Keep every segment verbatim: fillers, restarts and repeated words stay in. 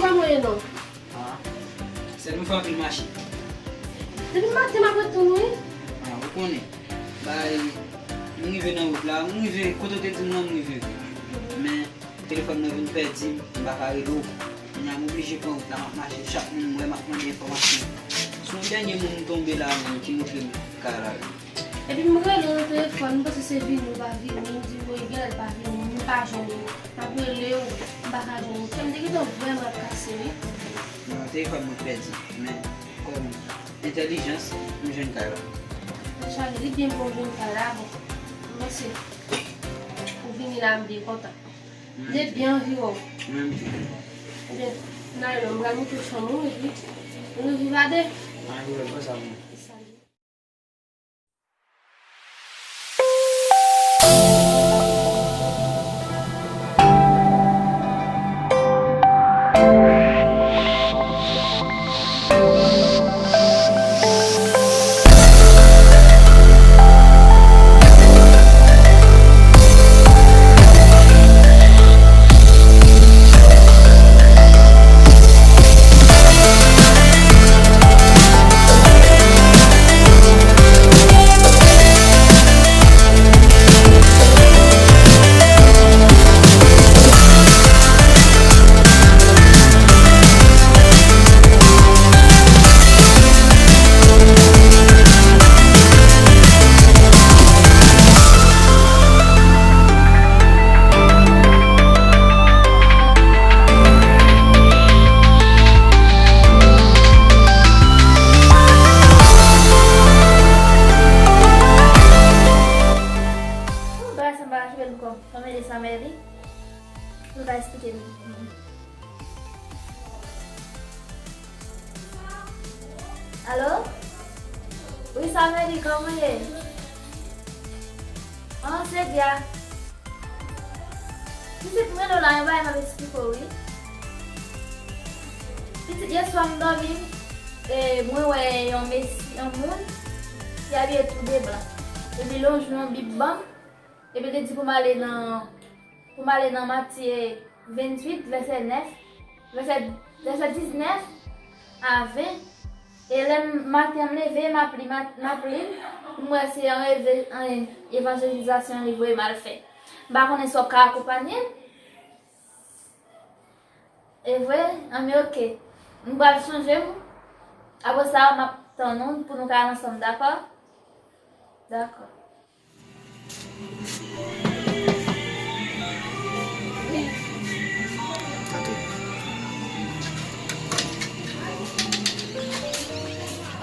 Kòman w ye non? Ah, sèl m fè anpil mache. Depi maten m ap ret tann ou wi. Ah, ou konnen. Bay, m rive nan wout la, m rive, kote w te di m nan, m rive. Men, telefòn mwen vin pèdi m, m pa ka rele w. Kounye a m oblije pran wout la, m ap mache, chak moun m wè, m ap mande enfòmasyon. Se yon dènye moun m tonbe la, menm ki montre m kay la. Epi m rele w nan telefòn, m panse se vini ou pa vini, m di woy, genlè l pa vini, m pa jwenn ou. M ap rele w, m pa ka jwenn ou. Kè m te gentan vrèman ap kase wi. Non, telefòn mwen pèdi, men kòm entèlijans, m jwenn kay la. Chak li byen pou w jwenn kay la, bon. M panse ou vini la, m byen kontan. M te byen anvi wè w. Mwen menm tou. Ebyen, n ale non, m pral montre w chanm ou, epi nou viv a de. Anvi wè, konsa bon. Salye. Bagay sa m pa ka kenbe l ankò. Kòman e sa, Mary? Nou ka eksplike m. Alo? Wi, sa vle di, kòman w ye? An, se byen. Pitit, mwen la, yon bagay m ap eksplike w, wi. Pitit, yèswa m dòmi, e mwen wè yon mesi, yon moun ki abiye tou de blan. Epi l lonje yon bib ban m. Epi li di pou m ale nan, pou m ale nan Matye venntuit, vèsè nèf, vèsè, vèsè diznèf a ven. E lè m, maten an m leve, m ap li, m ap, m ap li, m wè se yon eve-, yon evanjelizasyon li voye m al fè. M pa konnen si w ap ka akonpanye m. E vre? Anben, oke. M pral chanje m. Apre sa, m ap tann ou pou nou ka al ansanm, dakò? Dakò.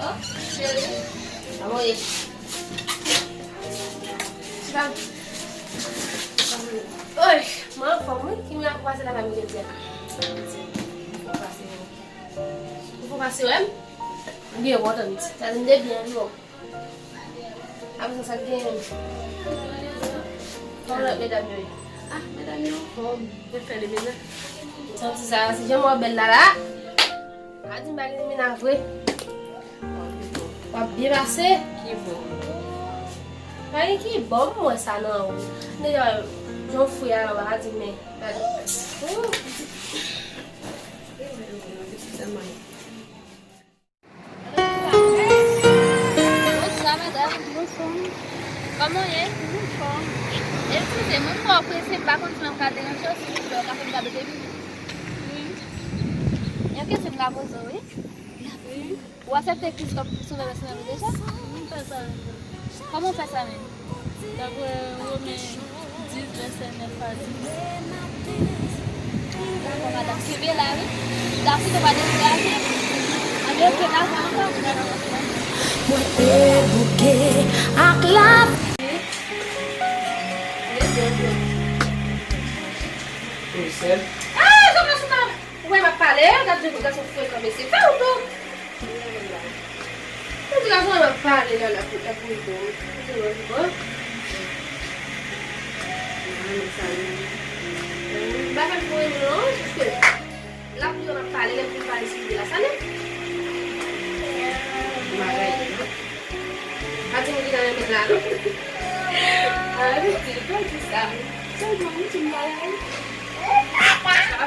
Oh, cheri. Kòman w ye? Chita. Oy, mwen anfòm, wi. Ki mwen ap pase lakay mwen jodi a? Ou fò pase wè m. Ou fò pase wè m? Byen, bon, tann. Sa di m te byen, wi, bon. Apre sa, sa k genyen? Kòman lòt medam yo ye? Ah, medam yo anfòm. Yo fè le mennaj. Santi sa, se jan mwen bèl la, la. A di m pa gen mennaj vre. W ap byen pase. Ki bò? Pa gen ki bò, m wè sa nan ou. Deja, jan w fre a la, w pa ka di m, men, gade. Ooh. Bonswa, madanm. Bonswa. Kòman w ye? Anfòm. Eskize m, m wè w prese, m pa konn si m ap ka deranje w, silvouplè, w ka fè m gade de minit? Wi. Yon kesyon m ka poze w, wi. Wi. Ou aksepte Kris kòm Sovè pèsonèl ou deja? M fè sa menm. Kòman w fè sa menm? Daprè Women dis, vèsè nèf a dis. Dakò, madanm, kenbe la, wi. Dakò, nou pa dekouraje. Anben, oke, n a wè ankò. Mwen te bouke ak la. Wi, sèl. Ah, Jean François! Ou wè m ap pale, gad jan gason frekan, mesye. Fè wout ou! Mwen di gason an ap pale la, l ap, l ap voye bon. Mwen di mwen di bon. Mwen renmen sa, wi. M pa fè l voye non, paske l ap di w m ap pale, lè m fin pale sou li la, sa nèt. Bagay, non. Pa di m ki nan renmen l la, non. Ah, mwen di, pa di sa. Sèlman, mwen di m bagay. Sa.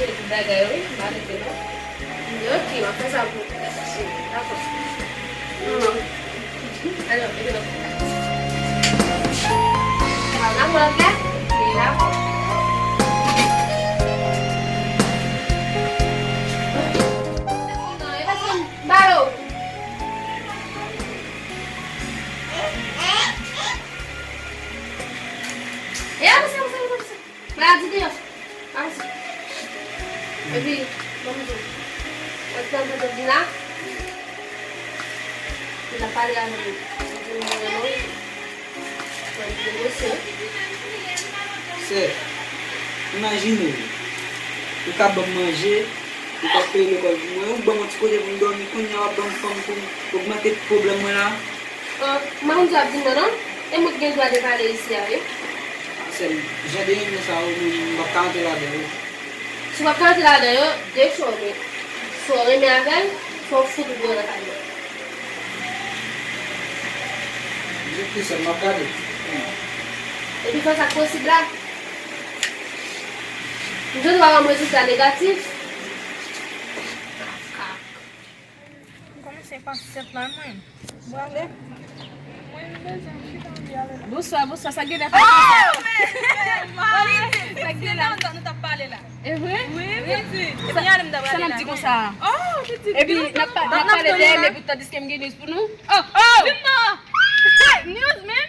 Tout bagay, wi, m pa rete non. Ok, m ap fè sa pou ou. Dakò. Alò, rete non. Al nan mòg la, li la. Non, e pa sa m ba yo. E avanse, avanse, avanse, avanse. Maladi deyò. Avanse. Epi, ban m di w. Mwen te tande Dina. Li t ap pale avè m. Li di m mwen renmen w. Mwen di l mèsi. Sè, imajine w. Ou ka ban m manje, ou ka peye lekòl pou mwen, ou ban m yon ti kote pou m dòmi, kounye a w ap ban m fanm pou m ogmante pwoblèm mwen la. An, m pa konn sa w ap di m nan, non. E mwen ki gen dwa de pale isi a, wi. Sè m, jan de renmen sa yo, mwen, m p ap ka antre ladan yo. Si w p ap ka antre ladan yo, de chwa w gen. Swa w renmen avè l, swa w fout ou nan kay mwen. Jezi Kris, sè m, m ap gade. Epi fè sa k posib la. M sot wè yon rezilta negatif. Kòman se pa sèt la, mwen? Mwen ale. Mwen bezwen chita anvi ale la. Bonswa, bonswa, sa gen lè fè konsa? Oh! Sa gen lè nou t ap pale la. E vre? Wi, pitit. Sa n ap di konsa? Oh, pitit. Epi n ap pa- n ap pale de l, epi tandiske m gen news pou nou. Oh, oh! Vin non. News menm?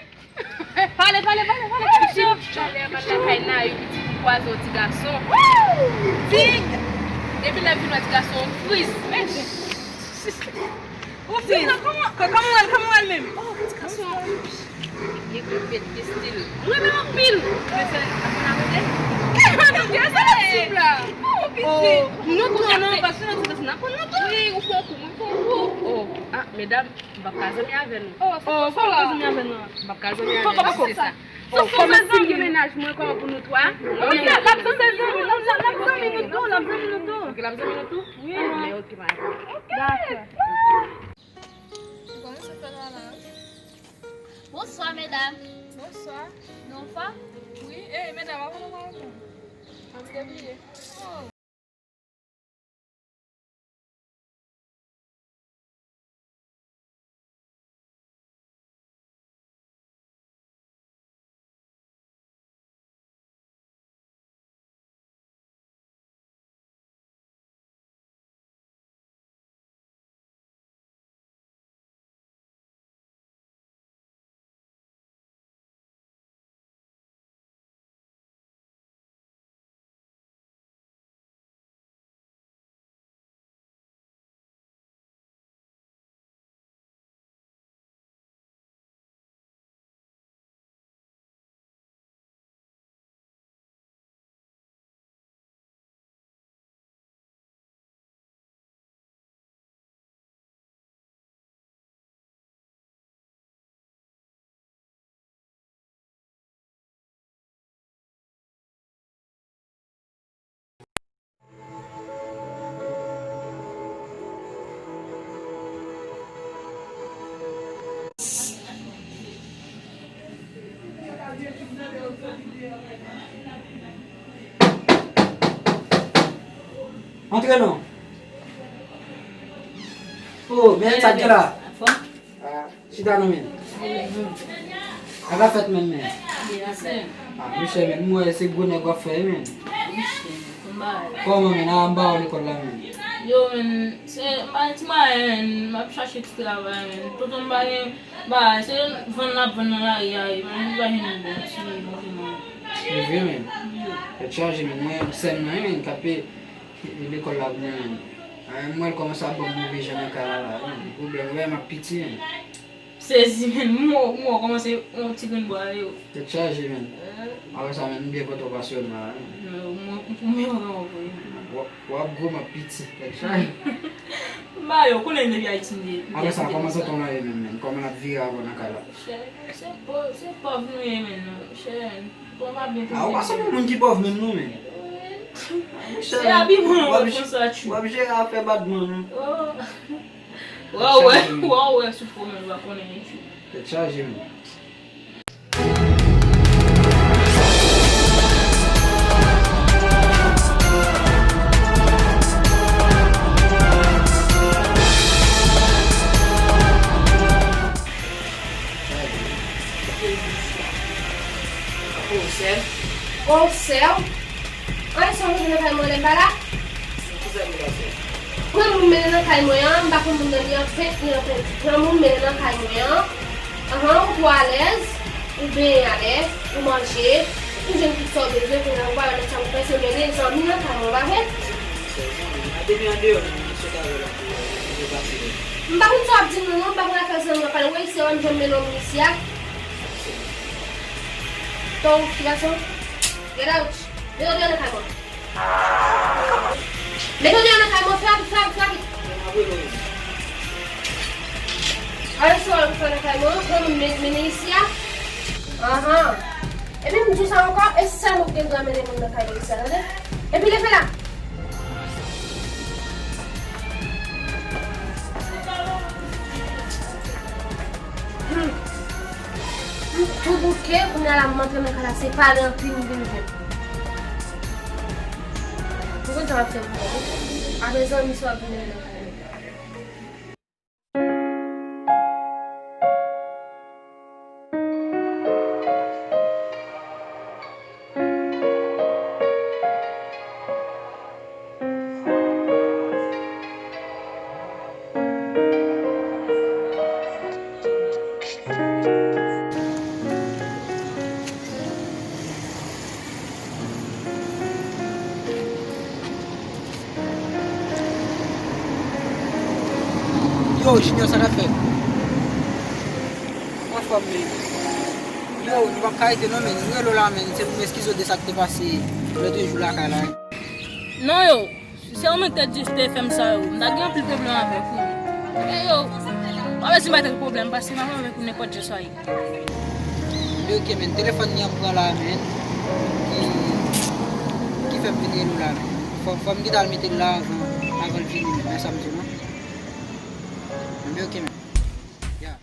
Pale, pale, pale, pale. Talè m al lakay Nayou, pitit, m kwaze yon ti gason. Tig! Depi lè m fin wè ti gason, m friz. Ou friz? Kòman w wè l, kòman w wè l menm? Oh, ti gason. Gen gwo pèt, gen stil. M renmen l anpil. Gen sèl, apre n a rete. Gen sèl tip la. Oh, pitit. Nou tou, non, paske nou ti gason, n ap pran nou tou. Wi, ou fè kou, mwen fè kou. Oh, ah, medam. M p ap ka zanmi avè nou. Oh, sa w ap zanmi avè nou an? M p ap ka zanmi avè nou, se sa. Oh, kòman si m gen mennaj mwen, kòman pou nou twa? Ok, l ap zanmi, l ap zanmi nou tou, l ap zanmi nou tou. Ok, l ap zanmi nou tou? Wi. Anben, ok, pa gen pwoblèm. Dakò. Kòman se fè la la? Bonswa, medam. Bonswa. Nou anfòm? Wi, eh, medam, avan nou pale, m te bliye. Oh. Antre non. Oh, men sa k gen la? Anfòm? Ah, chita non, men. Sa k ap fèt menm, men? Ah, monchè, men, m wè se gwo nèg w ap fè, men. Kòman, men? A, m ba w lekòl la, men. Yo, men, se, m pa gen ti mwayen, men, m ap chache ti travay, men. Tonton m pa gen bagay, se vann l ap vann nan lari a, men, li pa jwenn bon ti manje, men. Se vre, men. Tèt chaje, men. Mwen, sè m nan, men, k ap peye lekòl la pou mwen, men. Ah, m wè l kòmanse ap ban m move jan nan kay la, la, men. Pwoblèm, wè, m ap piti, men. Sezi, men. M wè w kòmanse yon ti grenn bwa yo. Tèt chaje, men. Apre sa, men, m byen kontan w pase w la, men. Mwen, mwen, mwen, mwen. W ap, w ap gwo, m ap piti. Tèt chaje. M ba yo, konnen depi Ayiti m te. Apre sa, kòman tonton w la ye menm, men? Kòman l ap vire avè w nan kay la? Chè, se pòv, se pòv nou ye, men, non. Chè, pòv ap byen tonbe. Ah, ou pa sanble moun ki pòv menm, non, men. Wi. Se abiman w ap pran sa tchou. W ap jere afè batman nou. Oh. Wè, wè, wè, wè, sou fò, men, w pa konnen, men, tchou. Tèt chaje, men. Tèt chaje. Sè w? An, e sa w jwenn nan kay mwen lè m pa la? Kisa ki pase? Pran moun mennen nan kay mwen an, m pa konn moun nan li an pent, li an pent. Pran moun mennen nan kay mwen an. Anhan, ou twò alèz, ou benyen alèz, ou manje, ou jwenn tout sa w bezwen, kounye a ou pa wè lòt sa pou fè, se mennen zanmi nan kay mwen, pa vre? Depi andeyò, m sot avè l anpil, m pa konn sa w ap di m nan, non, m pa konn afè zanmi an pale. Ou wè isi a, w ap janm mennen yon moun isi a? Ton, ti gason, get out. Mete w deyò nan kay mwen. Mete w deyò nan kay mwen, fè rapid, fè rapid, fè rapid. Alè, sa w ap fè nan kay mwen, pran moun men- mennen isi a. Anhan. Epi m di w sa ankò, e sèl mwen ki gen dwa mennen moun nan kay mwen isi a, tande? Epi leve la. Hmm. M tou bouke, kounye a la m antre nan kay la, se pale anpil m vin jwenn. Ou konn sa w ap fè pou mwen, wi. Apre zanmi sa w ap vin nan kay la. Yo, Junior, sa k ap fèt? Anfòm, men. Yo, nou p ap ka rete non, men. Nou rele w la, men. Se pou m eskize w de sa k te pase lòt jou lakay la. Non, yo. Se ou menm k te di w te fè m sa, yo. M ta gen anpil pwoblèm avèk ou. E yo, pa bezwen bay tèt ou pwoblèm, paske m ap avèk ou nenpòt jan sa ye. Li oke, men. Telefòn li an m pran la, men. Ki, ki fè m vin rele w la, men. Fò, fò m gentan al mete l la avan, avan l vini, men. Men sa m di w, non? Li oke, men. Yeah.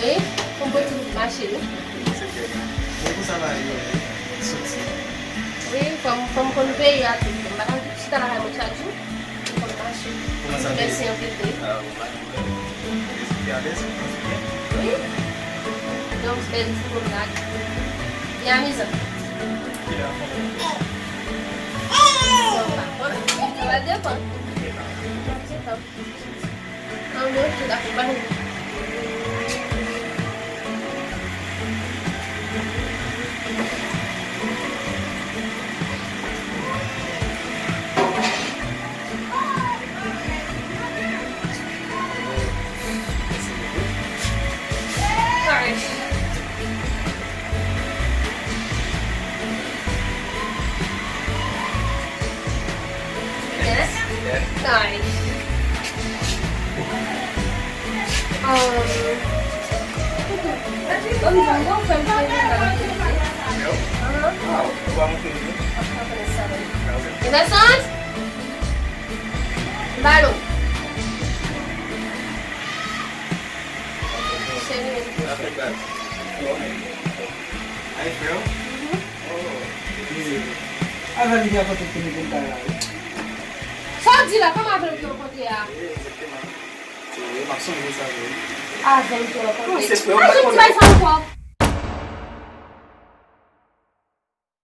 Wi, fò m kontinye mache, wi. Se vre, men. Men pou sa va rive, wi. Soti. Wi, fò m, fò m konn peyi a tou. M pa ka chita lakay mwen chak jou. Fò m mache. Kòman sa te ye? Mèsi anpil tou. Ah, ou pa gen pwoblèm. Ou te alèz, ou te byen? Wi. Yon bèl ti pwomnad. Byen amizan. Ki lè a fon? Bon, pa konnen. Sa va depann. Sa va depann. Ann, nou tout akonpanye. Alright. Yes. Nice. Um, Emerson? Balo. Cheri. Ay, frè w? Mhm. Oh, epi avè l li te rankontre premye pou m ta la, wi. Sa w di la, kòman avè l ou te rankontre a? Wi, egzakteman. Se vre, m ap sonje sa vre, wi. Avè l ou te rankontre. Non, se frè w, m pa t konnen. Ti bay sa ankò.